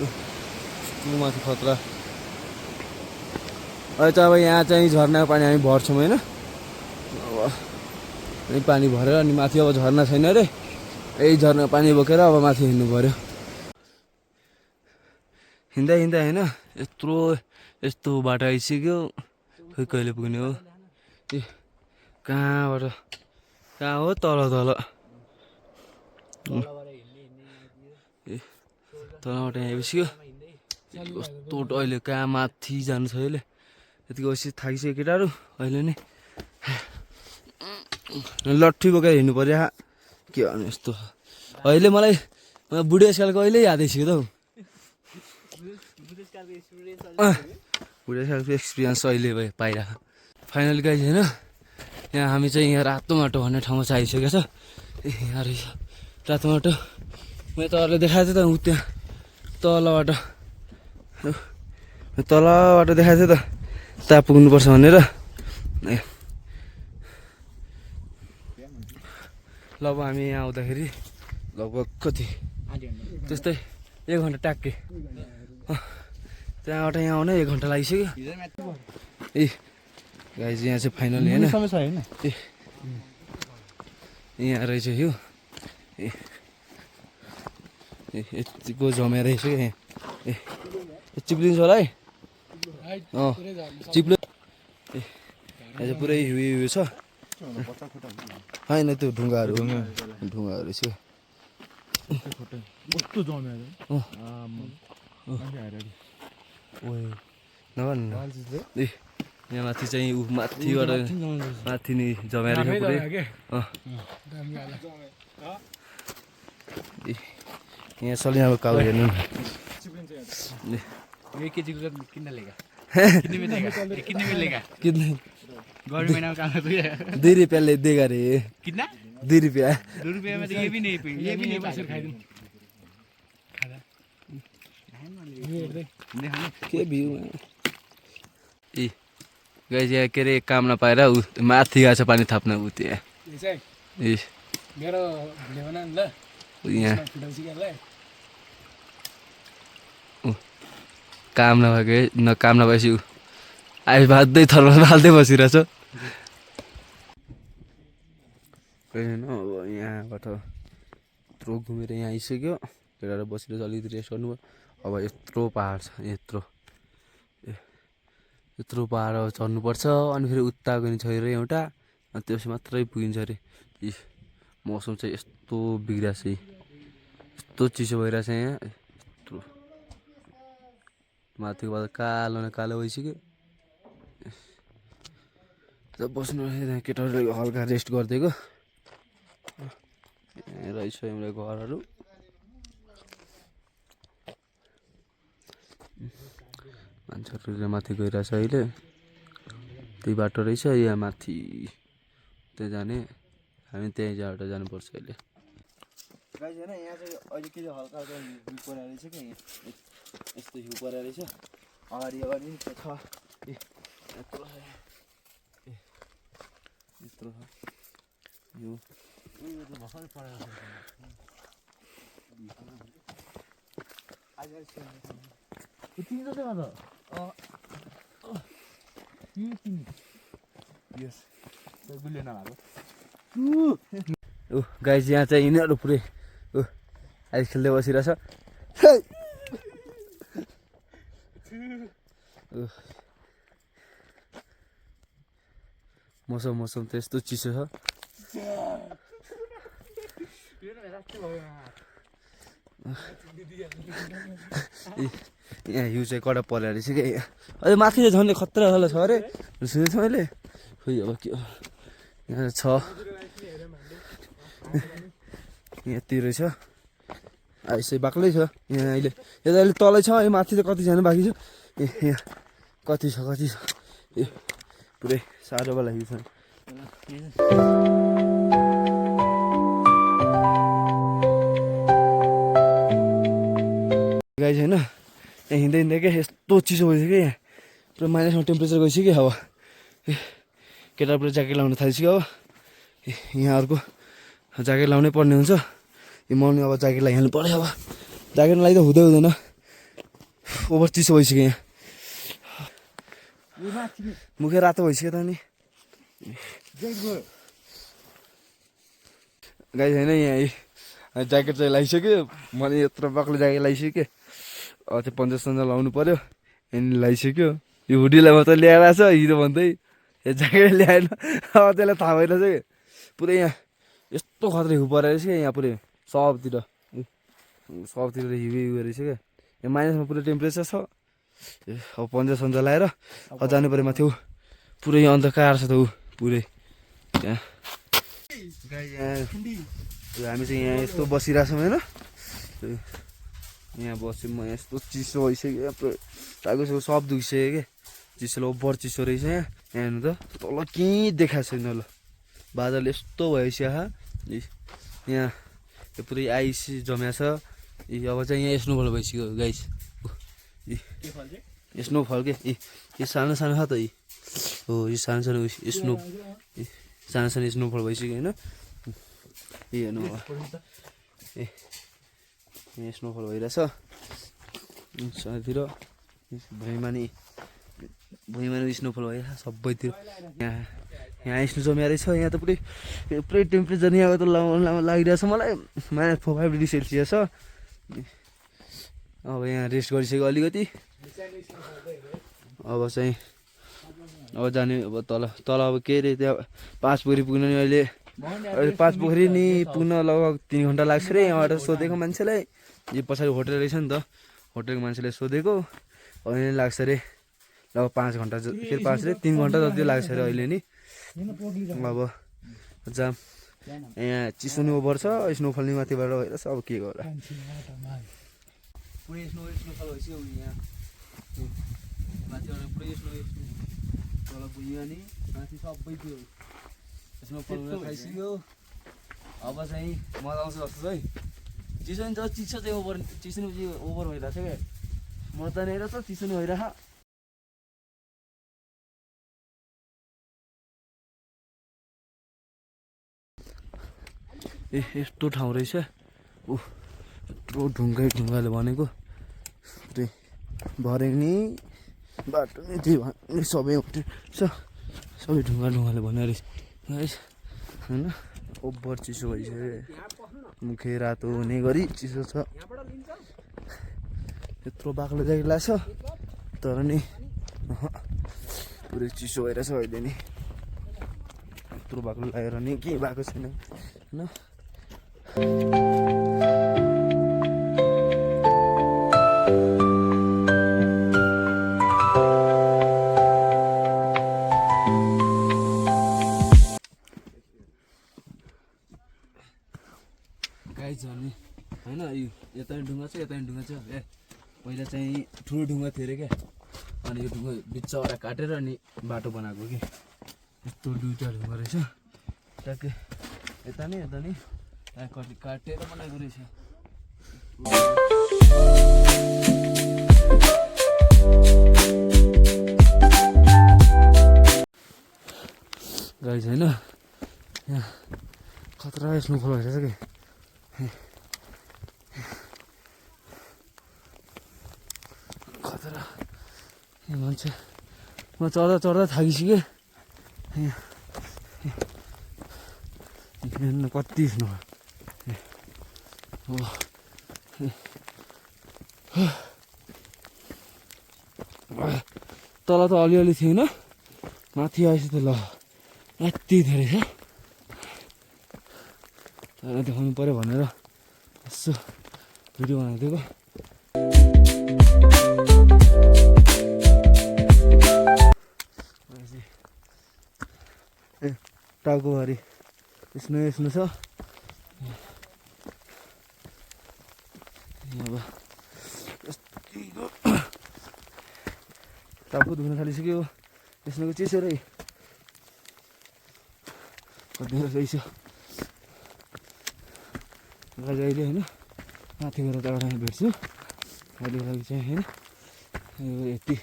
माथि खतरा। अहिले चाहिँ अब यहाँ चाहिँ झर्नाको पानी हामी भर्छौँ होइन। अब यही पानी भरेर अनि माथि अब झर्ना छैन अरे, यही झर्ना पानी बोकेर अब माथि हिँड्नु पऱ्यो। हिँड्दा हिँड्दा होइन यस्तो बाटो आइसक्यो, खोइ कहिले पुग्ने हो। ए कहाँबाट कहाँ हो तल ए तलबाट यहाँ आइसक्यो। कस्तो अहिले कहाँ माथि जानु छ अहिले, यतिको अवश्य थाकिसक्यो केटाहरू अहिले नै। लट्ठी बोकेर हिँड्नु पर्यो के भन्नु यस्तो। अहिले मलाई बुढेसकालको अहिले याद आइसक्यो त हौ। बुढेसकालको एक्सपिरियन्स अहिले पाइरहेको। फाइनली गाइज होइन, यहाँ हामी चाहिँ यहाँ रातो माटो भन्ने ठाउँमा चाहिँ आइसकेको छ। ए यहाँ रहेछ रातो माटो। मैले तपाईँहरूलाई देखाएको थिएँ त उ त्यहाँ तलबाट देखाएको थिएँ त त्यहाँ पुग्नुपर्छ भनेर। ल अब हामी यहाँ आउँदाखेरि लगभग कति त्यस्तै 1 घन्टा ट्याक्कै। त्यहाँबाट यहाँ आउन 1 घन्टा लागिसक्यो। ए गाइज यहाँ चाहिँ फाइनली होइन ए यहाँ रहेछ यो। ए यतिको जमेर रहेछ क्या यहाँ। ए चिप्लिन्छ होला है। अँ चिप्लो। ए यहाँ चाहिँ पुरै हिउँ छ होइन, त्यो ढुङ्गाहरू छ। ए यहाँ माथि चाहिँ ऊ माथिबाट माथि नि जमेर पुरै। यहाँ सलिनाको काउ हेर्नु न। दुई रुपियाँले दिएका रे। 2 रुपियाँ के भ्यू। ए गाइज यहाँ के अरे काम नपाएर ऊ माथि गएको छ पानी थाप्न ऊ त्यहाँ। ए यहाँ काम नभएको काम नभएपछि ऊ आइ बाँध्दै थर्मल बाल्दै बसिरहेछ। होइन अब यहाँबाट यत्रो घुमेर यहाँ आइसक्यो। केटाहरू बसिरहेछ, अलिकति रेस्ट गर्नु। अब यत्रो पाहाड छ यत्रो पाहाड चढ्नुपर्छ। अनि फेरि उता गयो भने छ अरे एउटा, अनि त्यसपछि मात्रै पुगिन्छ अरे। इ मौसम चाहिँ यस्तो बिग्रिएको छ, यस्तो चिसो भइरहेछ यहाँ। यत्रो माथिको बाद कालो न कालो भइसक्यो। बस्नु केटाहरू हल्का रेस्ट गरिदिएको रहेछ हाम्रो घरहरू। मान्छेहरू माथि गइरहेछ अहिले। त्यही बाटो रहेछ यहाँ माथि त्यहाँ जाने। हामी त्यहीँ जहाँबाट जानुपर्छ अहिले। गाइज होइन यहाँ चाहिँ अहिले के चाहिँ हल्का हल्का हिउँ परेर रहेछ क्या। यस्तो हिउँ परेर रहेछ अगाडि छ। यत्रो छ यो गाइज यहाँ चाहिँ यिनीहरू पुरै आइस खेल्दै बसिरहेछ। मौसम त यस्तो चिसो छ। यहाँ हिउँ चाहिँ कडा परेर रहेछ क्या। अझै माथि चाहिँ झन् खतरा खाले छ अरे सुनेको थिएँ मैले। खोइ अब के यहाँ छ यति रहेछ। आइसै बाक्लै छ यहाँ अहिले। यता अहिले तलै छ, यो माथि चाहिँ कति जानु बाँकी छ। ए यहाँ कति छ ए पुरै साह्रो वाला हिउँ छ। गाइज होइन यहाँ हिँड्दै क्या यस्तो चिसो भइसक्यो यहाँ। पुरा -मा टेम्परेचर गइसक्यो अब। केटा पुरा ज्याकेट लाउनु थालिसक्यो अब। यहाँ अर्को ज्याकेट लाउनै पर्ने हुन्छ। यो मर्निङ अब ज्याकेट लगाइहाल्नु पऱ्यो। अब ज्याकेट लगाइ त हुँदैन ओभर चिसो भइसक्यो यहाँ मुखै रातो भइसक्यो त नि गाइस होइन यहाँ ज्याकेट चाहिँ लगाइसक्यो मैले यत्रो बाक्लो ज्याकेट लगाइसकेँ अब त्यो पन्जा सन्जा लाउनु पऱ्यो अनि लगाइसक्यो यो हुडीलाई मात्रै ल्याएर छ हिजो भन्दै यो ज्याकेट ल्याएन अब त्यसलाई थाहा भइरहेछ कि पुरै यहाँ यस्तो खतरा हिउँ परेको रहेछ क्या यहाँ पुरै सबतिर हिउँ रहेछ क्या यहाँ माइनसमा पुरै टेम्परेचर छ अब पन्जा सन्जा लगाएर अब जानु पऱ्यो माथि पुरै अन्धकार छ त ऊ पुरै यहाँ हामी चाहिँ यहाँ यस्तो बसिरहेछौँ होइन यहाँ बस्यौँ म यस्तो चिसो भइसक्यो पुरै टाउको सब दुखिसक्यो क्या चिसोले ओभर चिसो रहेछ यहाँ हेर्नु त तल केही देखाएको छैन ल बादल यस्तो भइसक्यो यहाँ यो पुरै आइस जम्या छ अब चाहिँ यहाँ स्नोफल भइसक्यो गाइस स्नोफल के यो सानो सानो छ त हो यो सानो सानो स्नोफल भइसक्यो होइन हेर्नु यहाँ स्नोफल भइरहेछ सबैतिर भुइँमानि स्नोफल भइरहेछ सबैतिर यहाँ स्नो जम्या रहेछ यहाँ त पुरै टेम्परेचर यहाँको त लागिरहेछ मलाई -4 डिग्री सेल्सियस छ अब यहाँ रेस्ट गरिसक्यो अलिकति अब चाहिँ अब जाने अब तल अब के अरे त्यहाँ 5 पोखरी पुग्नु नि अहिले 5 पोखरी नि पुग्न लगभग 3 घन्टा लाग्छ रे यहाँबाट सोधेको मान्छेलाई यो पछाडि होटल रहेछ नि त होटलको मान्छेले सोधेको अहिले लाग्छ रे लगभग 5 घन्टा फेरि 5 रे 3 घन्टा जति लाग्छ रे अहिले नि अब जाम यहाँ चिसो नि ओभर छ स्नोफल नि माथिबाट भइरहेछ अब के गर्ला पुरै स्नोफल भइसक्यो यहाँ माथिबाट पुरै तल भुइँमा नि माथि सबै त्यो स्नोफल खाइसक्यो अब चाहिँ मजा आउँछ जस्तो है चिसो नि त चिसो चाहिँ ओभर भइरहेछ क्या म त हेर त चिसो नि भइरह यस्तो ठाउँ रहेछ यत्रो ढुङ्गाले भनेको पुरै भरेनी बाटो नि जे भन्ने सबै सबै ढुङ्गाले भने रहेछ होइन ओभर चिसो भइसक्यो मुखै रातो हुने गरी चिसो छ यत्रो बाक्लो ज्याकेट लाग्छ तर नि पुरै चिसो भइरहेछ अहिले नि यत्रो बाक्लो लागेर नि केही भएको छैन होइन गाइस झर्ने होइन यता ढुङ्गा छ यता ढुङ्गा छ पहिला चाहिँ ठुलो ढुङ्गा थियो अरे क्या अनि यो ढुङ्गा बिचबाट काटेर अनि बाटो बनाएको कि यस्तो 2टा ढुङ्गा रहेछ ट्याक्कै यता नि काटेर बनाएको रहेछ गाइस होइन यहाँ खतरा स्नोफल भइरहेछ कि खतरा मान्छे म चढ्दा थाकिसकेँ यहाँ कति स्नो तल त अलिअलि थिएन माथि आएछ त ल यति धेरै छ तर देखाउनु पऱ्यो भनेर यसो भिडियो बनाइदिएको टाउकोभरि स्नो छ अब टाउको दुख्न थालिसक्यो स्नोको चिसो रे कति रहेछ अहिले होइन माथि गएर एउटा भेट्छु अहिलेको लागि चाहिँ होइन यति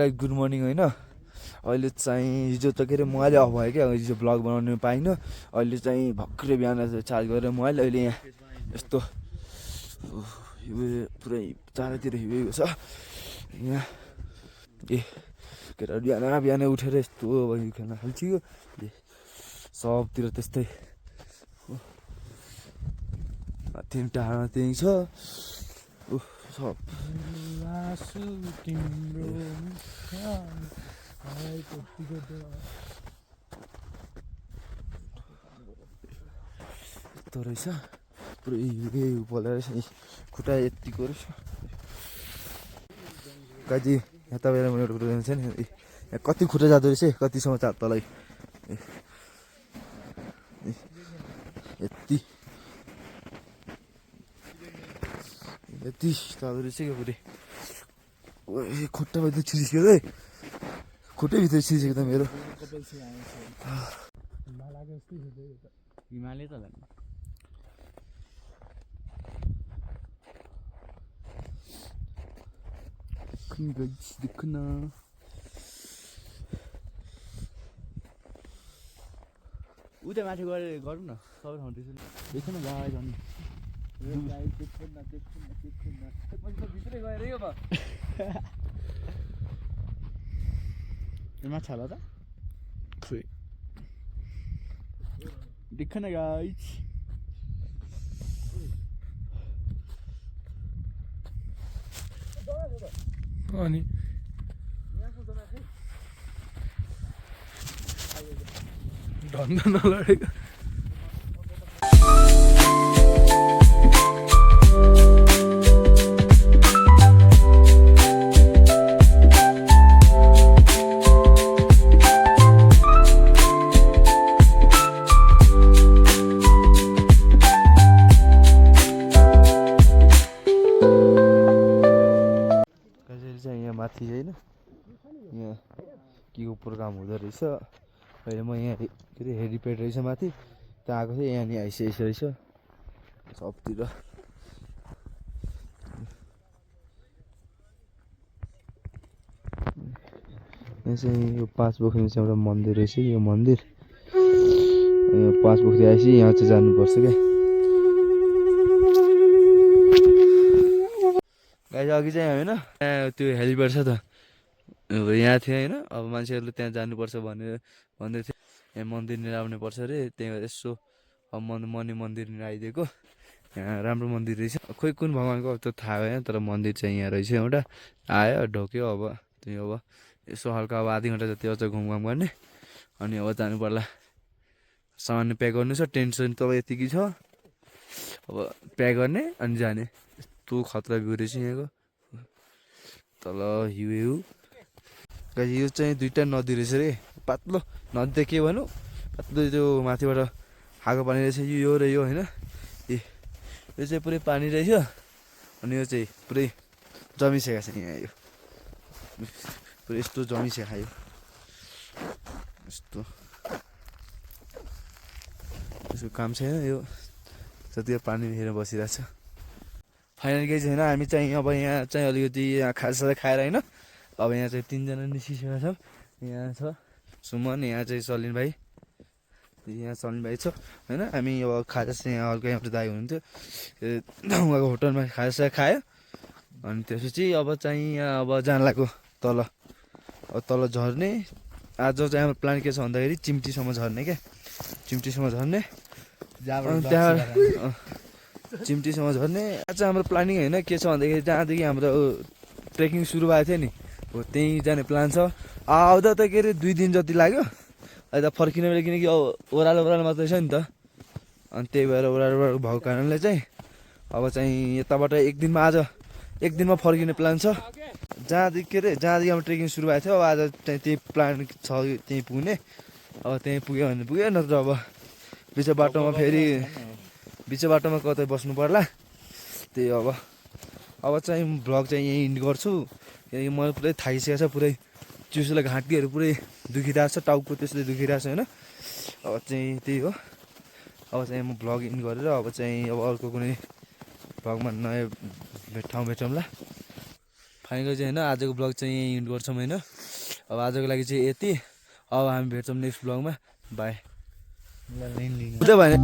गाइस गुड मर्निङ होइन अहिले चाहिँ हिजो त के अरे मोबाइल अफ भयो क्या हिजो भ्लग बनाउनु पाइनँ अहिले चाहिँ भर्खरै बिहान चार्ज गरेर मोबाइल अहिले यहाँ यस्तो पुरै चारैतिर हिँडेको छ यहाँ ए के अरे बिहान उठेर यस्तो भयो खेल्न थाल्छियो सबतिर त्यस्तै टाढामा त्यही छ सब यस्तो रहेछ पुरै बोलेर खुट्टा यतिको रहेछ कति यहाँ तपाईँलाई मैले एउटा कुरो जान्छ नि यहाँ कति खुट्टा जाँदो रहेछ कतिसम्म तलै यति यति जाँदो रहेछ क्या पुरै खुट्टा भित्र छिरिसक्यो है खुट्टै भित्र छिरिसक्यो त मेरो हिमालय त देख न उता माथि गएर गरौँ न सबै ठाउँ त्यसो देख न गाई झन् भित्रै गएर यो माछा होला त देख न गाई अनि ढन्द नलडेको माथि होइन यहाँ के को प्रोग्राम हुँदो रहेछ अहिले म यहाँ के अरे हेलिप्याड रहेछ माथि त्यहाँ आएको थिएँ यहाँ नि आइसकेको रहेछ सबतिर यहाँ चाहिँ यो 5 पोखरीमा चाहिँ एउटा मन्दिर रहेछ यो मन्दिर यो 5 पोखरी आएपछि यहाँ चाहिँ जानुपर्छ क्या गाइस अघि चाहिँ होइन यहाँ त्यो हेलिप्याड छ त यहाँ थियो होइन अब मान्छेहरूले त्यहाँ जानुपर्छ भनेर भन्दै थियो यहाँ मन्दिरनिर आउनु पर्छ अरे त्यही भएर यसो अब मनि मन्दिरनिर आइदिएको यहाँ राम्रो मन्दिर रहेछ खोइ कुन भगवान्को अब त्यो थाहा भएन तर मन्दिर चाहिँ यहाँ रहेछ एउटा आयो ढोक्यो अब त्यो अब यसो हल्का अब आधी घन्टा जति अझ घुमघाम गर्ने अनि अब जानु पर्ला सामान प्याक गर्नु छ टेन्सन त यतिकै छ अब प्याक गर्ने अनि जाने यस्तो खतरा भ्यू रहेछ यहाँको तल हिउ यो चाहिँ दुईवटा नदी रहेछ रे पातलो नदी त के भनौँ पातलो त्यो माथिबाट खाएको पानी रहेछ यो र यो होइन ए यो चाहिँ पुरै पानी रहेछ अनि यो चाहिँ पुरै जमिसकेको छ यहाँ यो पुरै यस्तो जमिसकेको यो यस्तो यसको काम छैन यो जति पानी हेरेर बसिरहेको छ फाइनल केही छैन हामी चाहिँ अब यहाँ चाहिँ अलिकति खाजा खाएर होइन अब यहाँ चाहिँ 3 जना निस्किसकेका छौँ यहाँ छ सुमन यहाँ चाहिँ सलिन भाइ यहाँ सलिन भाइ छ होइन हामी अब खाजा चाहिँ यहाँ हल्का एउटा दाइ हुनुहुन्थ्यो उहाँको होटलमा खाजा खायो अनि त्यसपछि अब चाहिँ यहाँ अब जान लाग्यो तल अब तल झर्ने आज चाहिँ हाम्रो प्लान के छ भन्दाखेरि चिम्टीसम्म झर्ने क्या चिम्टीसम्म झर्ने त्यहाँ चिम्टीसम्म झर्ने आज हाम्रो प्लानिङ होइन के छ भन्दाखेरि जहाँदेखि हाम्रो ट्रेकिङ सुरु भएको थियो नि हो त्यहीँ जाने प्लान छ आउँदा त के अरे 2 दिन जति लाग्यो अहिले त फर्किने बेला किनकि ओह्रालो मात्रै छ नि त अनि त्यही भएर ओह्रालो भएको कारणले चाहिँ अब चाहिँ यताबाट एक दिनमा फर्किने प्लान छ जहाँदेखि के अरे जहाँदेखि हाम्रो ट्रेकिङ सुरु भएको थियो अब आज चाहिँ त्यही प्लान छ त्यहीँ पुग्ने अब त्यहीँ पुग्यो भने पुग्यो नत्र अब बिच बाटोमा कतै बस्नु पर्ला त्यही अब चाहिँ भ्लग चाहिँ यहीँ इन्ड गर्छु किनकि मलाई पुरै थाकिसकेको छ पुरै चिसोले घाँटीहरू पुरै दुखिरहेको छ टाउको त्यसले दुखिरहेको छ होइन अब चाहिँ त्यही हो अब चाहिँ म भ्लग इन्ड गरेर अब चाहिँ अब अर्को कुनै भ्लगमा नयाँ ठाउँ भेटौँला फाइनल चाहिँ होइन आजको ब्लग चाहिँ यहीँ इन्ड गर्छौँ होइन। अब आजको लागि चाहिँ यति। अब हामी भेट्छौँ नेक्स्ट ब्लगमा। बाई। ल लाइन लिनु भने